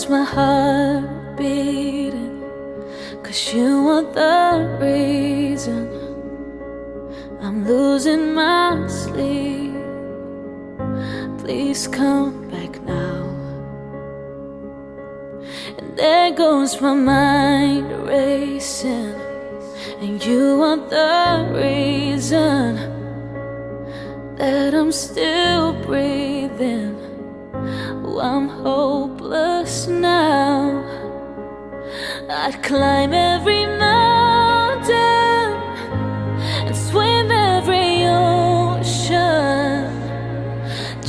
My heart beating, 'cause you are the reason I'm losing my sleep. Please come back now. And there goes my mind racing, and you are the reason that I'm still breathing. Oh, I'm hopeless now. I'd climb every mountain and swim every ocean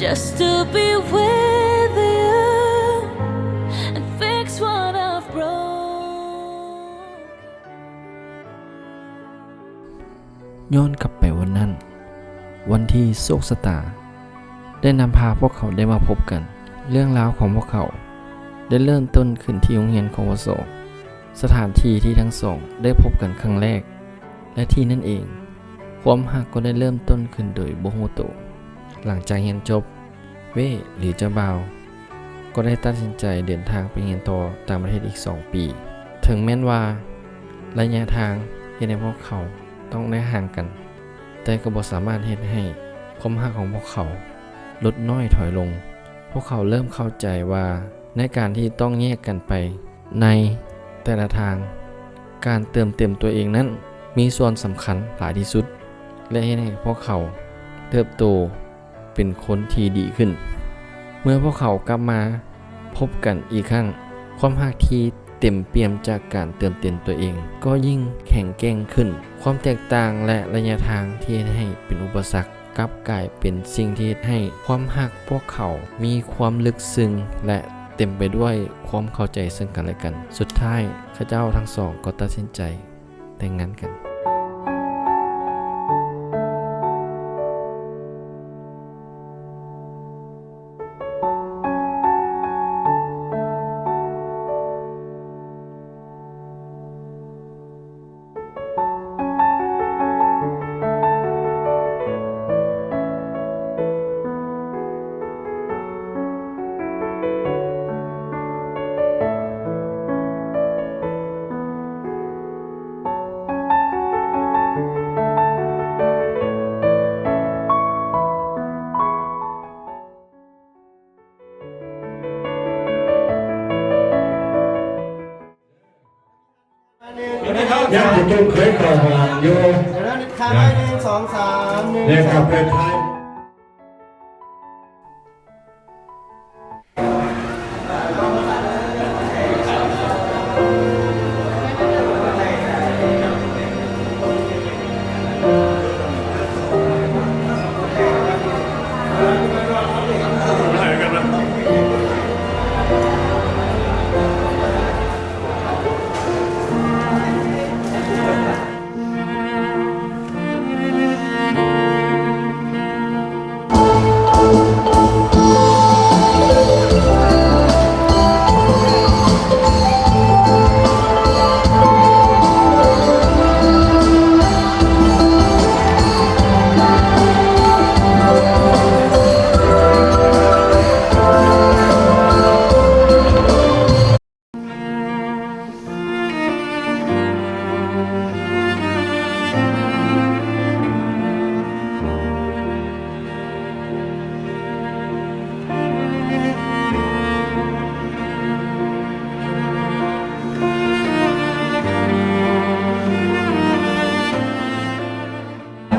just to be with you and fix what I've broken. ຍ້ອນກັບໄປວັນນັ້ນ, ວັນທີ່ໂຊກຊະຕາໄດ້ນຳພາພວກເຂົາໄດ້ມາພົບກັນ, ເລື່ອງລາວຂອງພວກເຂົາໄດ້ເລີ່ມຕົ້ນຂຶ້ນທີ່ໂຮງຮຽນ ຄວສ, ສະຖານທີ່ທີ່ທັງສອງໄດ້ພົບກັນຄັ້ງແລກ, ແລະ ທີ່ນັ້ນເອງ, ຄວາມຮັກກໍໄດ້ເລີ່ມຕົ້ນຂຶ້ນໂດຍບໍ່ຮູ້ໂຕ. ຫຼັງຈາກຮຽນຈົບ, ເວ ຫຼື ເຈົ້າບ່າວ ກໍໄດ້ຕັດສິນໃຈເດີນທາງໄປຮຽນຕໍ່ຕ່າງປະເທດອີກສອງປີ. ເຖິງແມ່ນວ່າໄລຍະທາງເຮັດໃຫ້ພວກເຂົາຕ້ອງໄດ້ຫ່າງກັນ, ແຕ່ກໍບໍ່ສາມາດເຮັດໃຫ້ຄວາມຮັກຂອງພວກເຂົາຫຼຸດນ້ອຍຖອຍລົງ. ພວກເຂົາເລີ່ມເຂົ້າໃຈວ່າໃນການທີ່ຕ້ອງແຍກກັນໄປໃນແຕ່ລະທາງ, ການເຕີມເຕັມຕົວເອງນັ້ນມີສ່ວນສຳຄັນຫຼາຍທີ່ສຸດ ແລະ ເຮັດໃຫ້ພວກເຂົາເຕີບໂຕ ເປັນຄົນທີ່ດີຂຶ້ນ. ເມື່ອພວກເຂົາກັບມາພົບກັນອີກຄັ້ງ, ຄວາມຮັກທີ່ເຕັມປ່ຽມຈາກການເຕີມເຕັມຕົວເອງກໍຍິ່ງແຂງແກ່ງຂຶ້ນ. ຄວາມແຕກຕ່າງ ແລະ ໄລຍະທາງທີ່ເຮັດໃຫ້ເປັນອຸປະສັກ ກັບກາຍເປັນສິ່ງທີ່ເຮັດໃຫ້ຄວາມຮັກພວກເຂົາມີຄວາມເລິກເຊິ່ງ ແລະ ເຕັມໄປດ້ວຍຄວາມເຂົ້າໃຈເຊິ່ງກັນແລະກັນ. ສຸດທ້າຍ, ເຂົາເຈົ້າທັງສອງກໍຕັດສິນໃຈ ແຕ່ງງານກັນ. ຍັງຊິຈຸ້ງເຄີຍເຂົ້າຫ້ອງຢູ່. ເດີນທາງໄປ ໜຶ່ງ ສອງ ສາມ ໜຶ່ງ ສອງ ເດີນທາງໄປໄທ.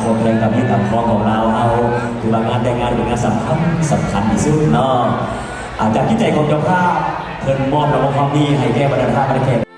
ຄອບຄົວກັບພີ່ກັບນ້ອງຂອງລາວເຮົາ ຖືວ່າງານແຕ່ງງານເປັນງານສຳຄັນ, ສຳຄັນທີ່ສຸດເນາະ. ອາ ຈາກຈິດໃຈຂອງເຈົ້າພາບ ເພິ່ນມອບລາວຄວາມດີໃຫ້ແກ່ບັນດາທ່ານບັນດາແຂກ.